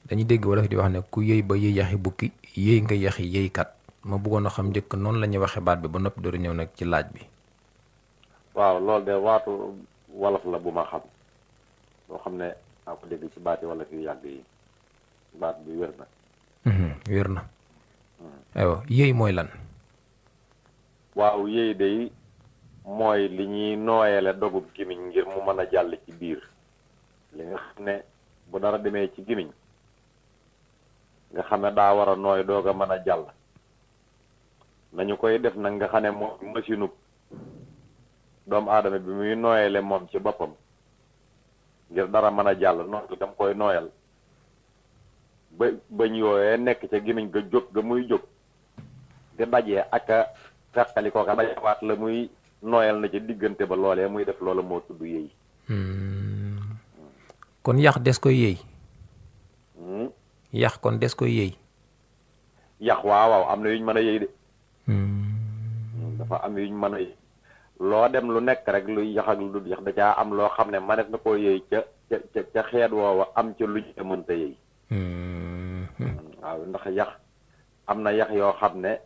dañuy dégg wala di wax ne ku yëy ba yëy yaxi bukki yëy nga yaxi yëykat ma bëggoon a xam njëkk noonu la ñuy waxee baat bi ba noppi door ñëw nag ci laaj bi. waaw loolu de waatu wolof la bu ma xam loo xam ne naa ko dégg ci baati wala fi yàgg yi baat bi wér na. wér na. aywa yëy mooy lan. waaw yëy de mooy li ñuy nooyale dogub gimiñ ngir mu mën a jàll ci biir li nga xam ne bu dara demee ci gimiñ nga xam ne daa war a nooy doog a mën a jàll nañu koy def nag nga xam ne moom machine doomu aadama bi muy nooyale moom ci boppam ngir dara mën a jàll noonu dam koy nooyal ba bañ yooyee nekk ca gimiñ ga jóg ga muy jóg di dajee ak a feqali ko ka dajawaat la muy nooyal na ci diggante ba loolee muy def loola moo tudd yëy. kon yax des koy yëy. yax kon des koy yëy. yax waaw am na yuñ mën a yëy de. dafa am yuñ mën a yëy loo dem lu nekk rek luy yax ak lu dul yax da caa am loo xam ne manees na koo yëy ca xeet woowa am ca luñ ca mënta yëy. waaw ndax yax am na yax yoo xam ne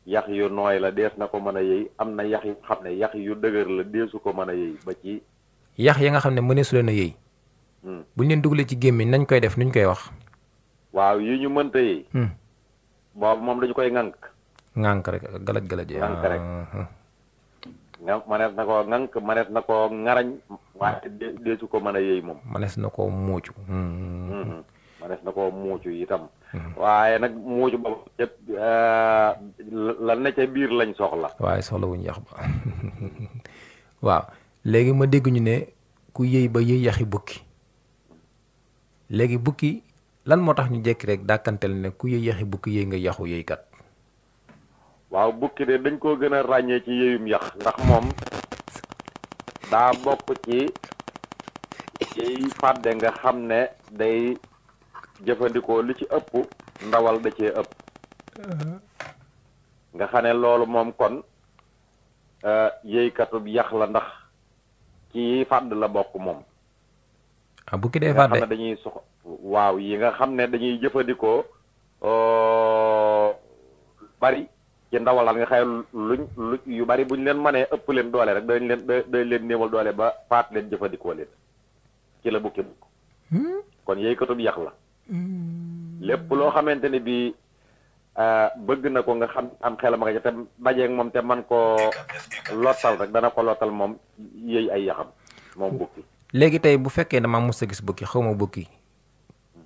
yax yu nooy la dees na ko mën a yëy am na yax yu xam ne yax yu dëgër la deesu ko mën a yëy ba ci. yax yi nga xam ne mëneesu leen a yëy. buñ leen dugalee ci gémmiñ nañ koy def nuñ koy wax. waaw yi ñu mënta yëy. boobu moom dañu koy ŋànk. ŋànk rek galaj galaj. ŋànk rek. manees na koo ŋànk manees na koo ŋarañ waaye deesu ko mën a yëy moom. manees na koo muucu. manees na koo muucu itam. waaye nag muucu boobu la ne ca biir lañ soxla. waaye soxla wuñ yax ba. waaw léegi ma dégg ñu ne ku yëy ba yëy yaxi bukki léegi bukki lan moo tax ñu jekki rek dàkkantel ne ku yëy yaxi bukki yëy nga yaxu yëykat. waaw bukki de dañ koo gën a ràññee ci yëyum yax ndax moom daa bokk ci fàdde nga xam ne day jëfandikoo li ci ëpp ndawal da cee ëpp nga xam ne loolu moom kon yëykatub yax la ndax ci fàdd la bokk moom. bukki dee fàdde nga xam ne dañuy waaw yi nga xam ne dañuy jëfandikoo bari ci ndawal nga xëy lu yu bari buñ leen mënee ëpp leen doole rek dañ leen néewal doole ba faat leen jëfandikoo leen ci la bukki bukk kon yëykatub yax la. lépp loo xamante ne bi bëgg na ko nga xam am xelam nga te dajeeg moom te man koo lottal rek dana ko lottal moom yëy ay yaxam moom bukki. léegi tey bu fekkee dama mos a gis bukki xaw ma bukki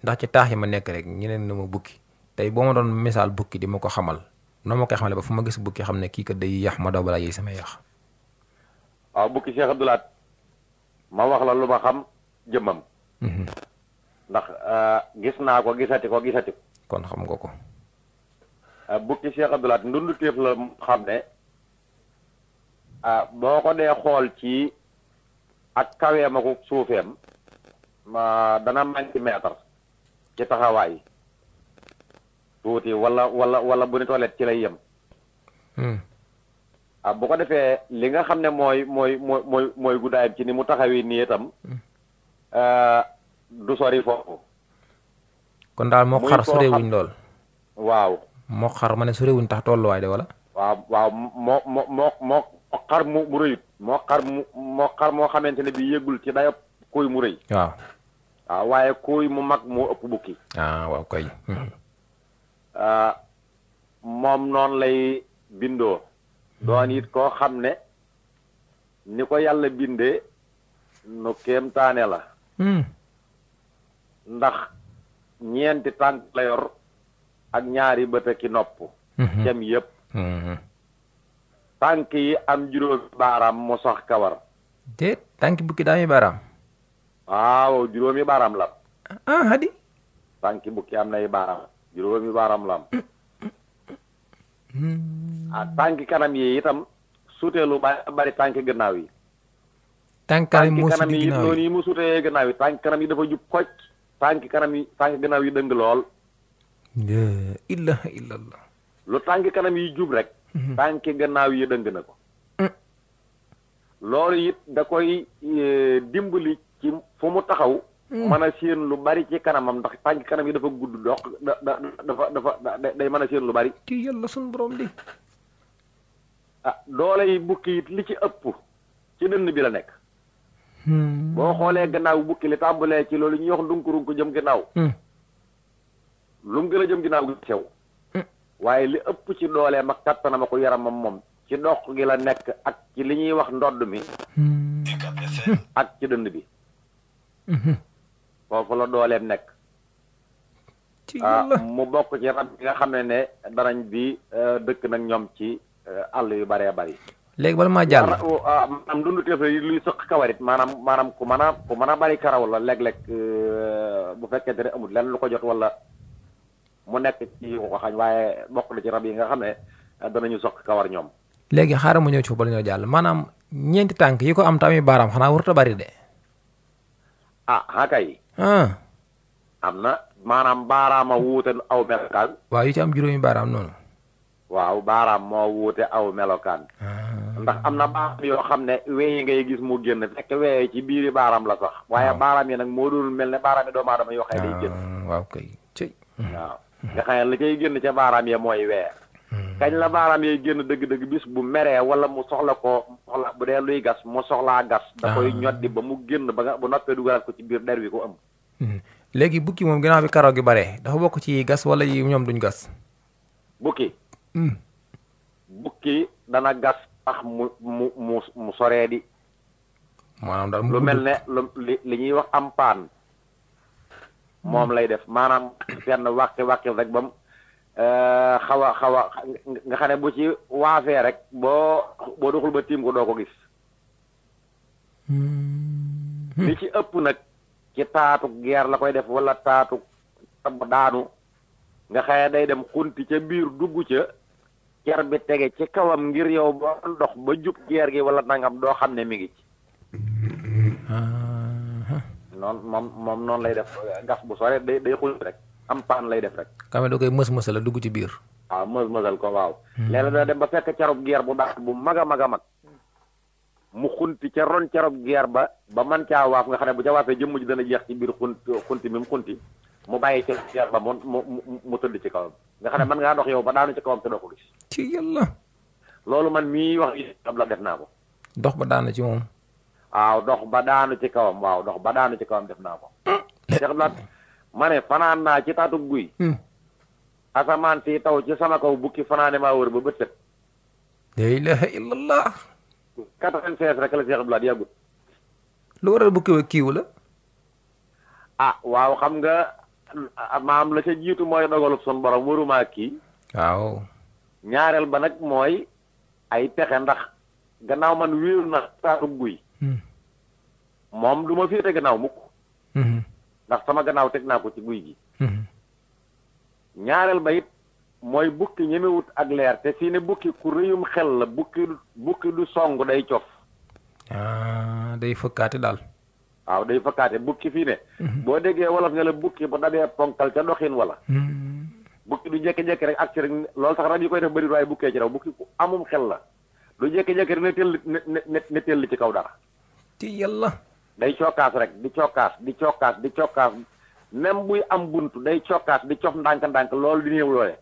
ndax ci taax yi ma nekk rek ñeneen na ma bukki tey boo ma doon misaal bukki di ma ko xamal noo ma koy xamale ba fu ma gis bukki xam ne kii kat day yax ma daw balaa yëy sama yax. waaw bukki Cheikh Abdoulaat ma wax la lu ma xam jëmmam. ndax gis naa ko gisati ko. kon xam nga ko. bukki Cheikh Abdoulaat ndundu téef la xam ne boo ko dee xool ci ak kaweem ak suufeem dana manqué mètre ci taxawaay tuuti wala bu ni tooleet ci lay yem. bu ko defee li nga xam ne mooy guddaayam ci ni mu taxawee nii itam du sori foofu. kon daal moo xar sorewuñ lool. waaw moo xar ma ne sorewuñ tax tolluwaay de wala. waaw moo xar mu rëyut. moo xar moo xamante ne bi yëgul ci dayo kuy mu rëy. waaw waaye kuy mu mag moo ëpp bukki. waaw kay. moom noonu lay bindoo. doon it koo xam ne ni ko yàlla bindee nu kéemtaane la. ndax ñeenti tànk la yor ak ñaari bët ki nopp. kem yëpp. tànk yi am juróomi baaraam mu sax kawar. déet tànk bukki daa mi baaraam. waaw juróomi baaraam la. hadi. tànk bukki am nay baaraam juróomi baaraam la am. tànk kanam yi itam suuteelu bari tànk gannaaw yi. tànk kanam yi noonu yi mu suutee gannaaw yi tànk kanam yi dafa jub kocc. tànk gannaaw yi dëng lool. la ilaha illallah. lu tànk kanam yi jub rek. tànk gannaaw yi dëng na ko. loolu it da koy dimbali ci fu mu taxaw mën a séen lu bari ci kanamam ndax tànk kanam yi dafa gudd dox dafa day mën a séen lu bari. ci yàlla sun borom di. ah doole yi bukki it li ci ëpp ci dënn bi la nekk. boo xoolee gannaaw bukki li tàmbalee ci loolu ñuy wax ndunkurun ko jëm gannaaw. lu mu gën a jëm ginnaaw gi sew. waaye li ëpp ci dooleem ak kattanam ak yaramam moom ci dox gi la nekk ak ci li ñuy wax ndodd mi. ak ci dënd bi. foofu la dooleem nekk. ci yàlla mu bokk ci rab yi nga xam ne danañ bi dëkk nag ñoom ci àll yu bëree bëri. léegi bala maa jàll. maanaam dundu teef la luy sëq kawarit maanaam ku mën a bëri karaw la léeg-léeg bu fekkente ne amul lenn lu ko jot wala mu nekk ci ko xañ waaye bokk na ci rab yi nga xam ne danañu sëq kawar ñoom. léegi xaaral ma ñëw ci foofu bala ñoo jàll maanaam ñeenti tànk yi ko am tamit baaraam xanaa warut a bari de. kay. am na maanaam baaraama wuute aw melokaan. waaw yu ci am juróomi baaraam noonu. waaw baaraam moo wuute aw melokaan. ndax am na baaraam yoo xam ne wee yi ngay gis mu génn fekk wee ci biiri baaraam la sax. waaye baaraam yi nag moo doon mel ne baaraam yi doomu aadama yoo xam ne day génn. waaw kay cëy. waaw nga xam ne li koy génn ca baaraam ya mooy wee. kañ la baaraam yee génn dëgg-dëgg bis bu meree wala mu soxla bu dee luy gas mu soxlaa gas. da koy ñoddi ba mu génn ba nga bu noppee dugalaat ko ci biir der wi ko am. léegi bukki moom ginnaaw bi karaw gi bare dafa bokk ci gas wala yi ñoom duñ gas. bukki. bukki dana gas tax mu soree di. maanaam daal lu mel ne li ñuy wax am paan moom lay def maanaam fenn wàqi rek ba mu xaw a nga xam ne bu ci waafee rek boo doxul ba tiim ko doo ko gis. li ci ëpp nag ci taatu geer la koy def wala taatu daanu nga xëye day dem xunti ca biir dugg ca ger bi tege ci kawam ngir yow boo dox ba jub geer gi wala nangam doo xam ne mi ngi ci. moom noonu lay def gas bu sore day xul rek am paan lay def rek. kame da koy mës-mësal la dugg ci biir. waaw mës-mësal ko waaw. léeg-léeg da dem ba fekk carub geer bu baax bu mag a mag a mag mu xunti ca ron carub geer ba man caa waaf nga xam ne bu ca waafee jëmm ji dana jeex ci biir xunti mi mu xunti mu bàyyi ca geer ba mu tëdd ci kawam nga xam ne mën ngaa dox yow ba daanu ci kawam te doo ko gis. ci yàlla. loolu man mii wax ab la def naa ko. dox ba daanu ci moom. waaw dox ba daanu ci kawam def naa ko. Cheikh Abdoulaye ma ne fanaan naa ci taatu guy. asamaan si taw ci sama kaw bukki fanaane maa wër ba bët set. la ilaha illallah. 96 rek la Cheikh Abdoulaye yàggut. lu waral bukki wa kiiw la. waaw xam nga maam la ca jiitu mooy dogalub son borom waruma kii. waaw. ñaareel ba nag mooy ay pexe ndax gannaaw man wéeru na taatu guy. moom du ma féete gannaaw mukk. ndax sama gannaaw teg naa ko ci guy gi. ñaareel ba it mooy bukki ñemewut ak leer te fii ne bukki ku rëyum xel la bukki du song day cof. day fëkkaate daal. waaw day fëkkaate bukki fii ne. boo déggee wolof nga la bukki ba dabee ponkal ca doxin wala. bukki du jékki-jékki rek ak ci rek loolu sax rab yi koy def bëri waaye bukkee ci raw bukki ku amum xel la du jékki-jékki rek ne tell ci kaw dara. ci yàlla. day cokkaas rek di cokkaas même buy am buntu day cokkaas di cof ndànk-ndànk loolu di néew doole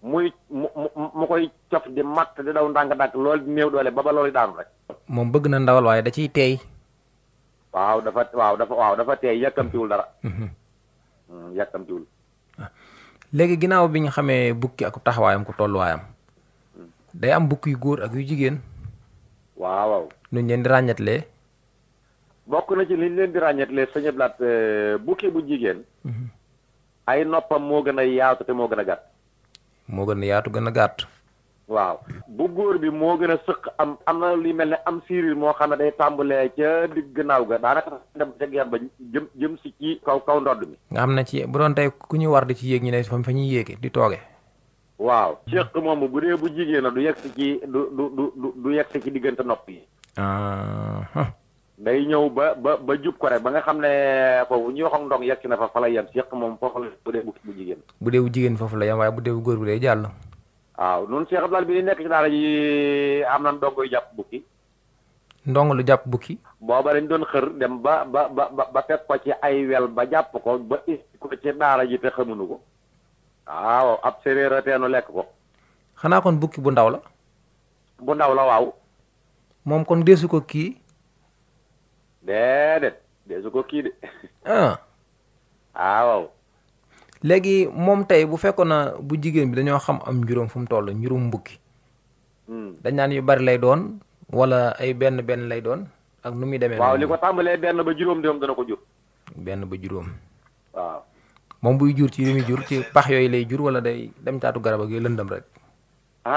mu koy cof di matt di daw ndànk-ndànk loolu di néew doole ba loolu daanu rek. moom bëgg na ndawal waaye da ciy teey. dafa teey yàkkamtiwul dara. yàkkamtiwul. léegi ginnaaw bi ñu xamee bukki ak taxawaayam ko tolluwaayam. day am bukki yu góor ak yu jigéen. waaw. nuñ leen di ràññatlee. bokk na ci liñ leen di ràññatlee sëñ Blaat bukki bu jigéen. ay noppam moo gën a yaatu te moo gën a gàtt. moo gën a yaatu gën a gàtt. waaw bu góor bi moo gën a sëq am na li mel ne am siiriir moo xam ne day tàmbalee ca digg gannaaw ga daanaka dem ca geer ba jëm si ci kaw ndodd mi. nga xam ne ci bu doon tey ku ñu war di ci yéeg ñu ne fa ñuy yéege di tooge. waaw séq moom bu dee bu jigéen a du yegg si ci du yegg si ci diggante nopp yi. day ñëw ba jub ko rek ba nga xam ne foofu ñuy wax ak ndong yegg si na fa lay yem séq moom foofu la bu dee bu jigéen. bu dee bu jigéen foofu la yem waaye bu dee bu góor bi day jàll. waaw noonu Cheikh Abdoulaye bi di nekk ci daara ji am na ndongoy jàpp bukki. ndong lu jàpp bukki. booba dañ doon xër dem ba fekk ko ci ay wel ba jàpp ko ba is ko ci daara ji te xamuñu ko waaw ab séeréer a teenu lekk ko. xanaa kon bukki bu ndaw la. bu ndaw la waaw. moom kon deesu ko kii. déedéet deesu ko kii de. waaw. léegi moom tey bu fekkoon na bu jigéen bi dañoo xam am njuróom fu mu toll njuróom bukki dañ naan yu bari lay doon wala ay benn benn lay doon ak nu muy demee. waaw li ko tàmbalee benn ba juróom doom dana ko jur. benn ba juróom. waaw. moom buy jur ci li muy jur ci pax yooyu lay jur wala day dem taatu garab ak yooyu lëndëm rek.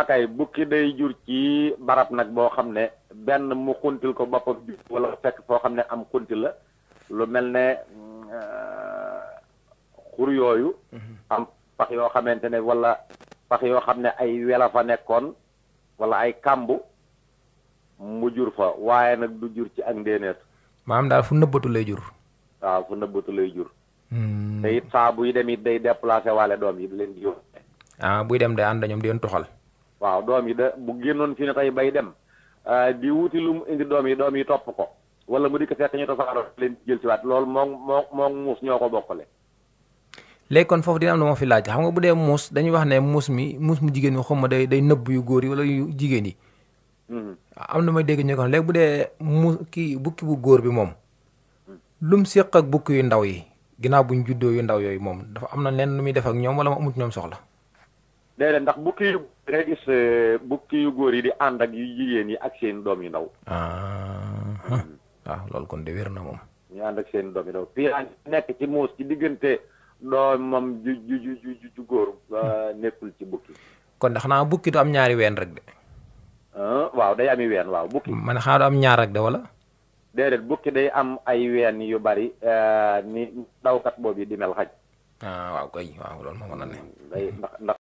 kay bukki day jur ci barab nag boo xam ne benn mu xuntil ko boppam jur wala fekk foo xam ne am xuntil la lu mel ne xur yooyu. am pax yoo xamante ne wala pax yoo xam ne ay wela fa nekkoon wala ay kàmbu mu jur fa waaye nag du jur ci ak ndéeneet. maanaam daal fu nëbbatu lay jur. waaw fu nëbbatu lay jur. te it saa buy dem it day déplacé waale doom yi di leen di yóbbu. buy dem day ànd ñoom di leen tuxal. waaw doom yi bu génnoon fi ne tey bay dem di wuti lu mu indi doom yi topp ko wala mu di ko fekk ñu tasaaroo leen jël ci waat loolu moom muus ñoo ko bokkale. léegi kon foofu dina am na moo fi laaj xam nga bu dee muus dañuy wax ne muus mu jigéen mi xawma day nëbb yu góor yi wala yu jigéen yi. am na may dégg ñu ko léegi bu dee bukki bu góor bi moom lu mu séq ak bukki yu ndaw yi ginnaaw buñ juddoo yu ndaw yooyu moom dafa am na leen lu muy def ak ñoom wala mu amut ñoom soxla. déedéet ndax bukki yu ngay gis bukki yu góor yi di ànd ak yu jigéen yi ak seen doom yu ndaw. waaw loolu kon de wér na moom. ñu ànd ak seen doom yu ndaw fii nekk ci muus ci diggante doomam ju góor nekkul ci bukki. kon de xanaa bukki du am ñaari ween rek de. waaw day ami ween waaw bukki. man xanaa du am ñaar rek de wala. déedéet bukki day am ay ween yu bari ni dawkat boobu di mel xaj. waaw kay waaw loolu moo mën a ne. ndax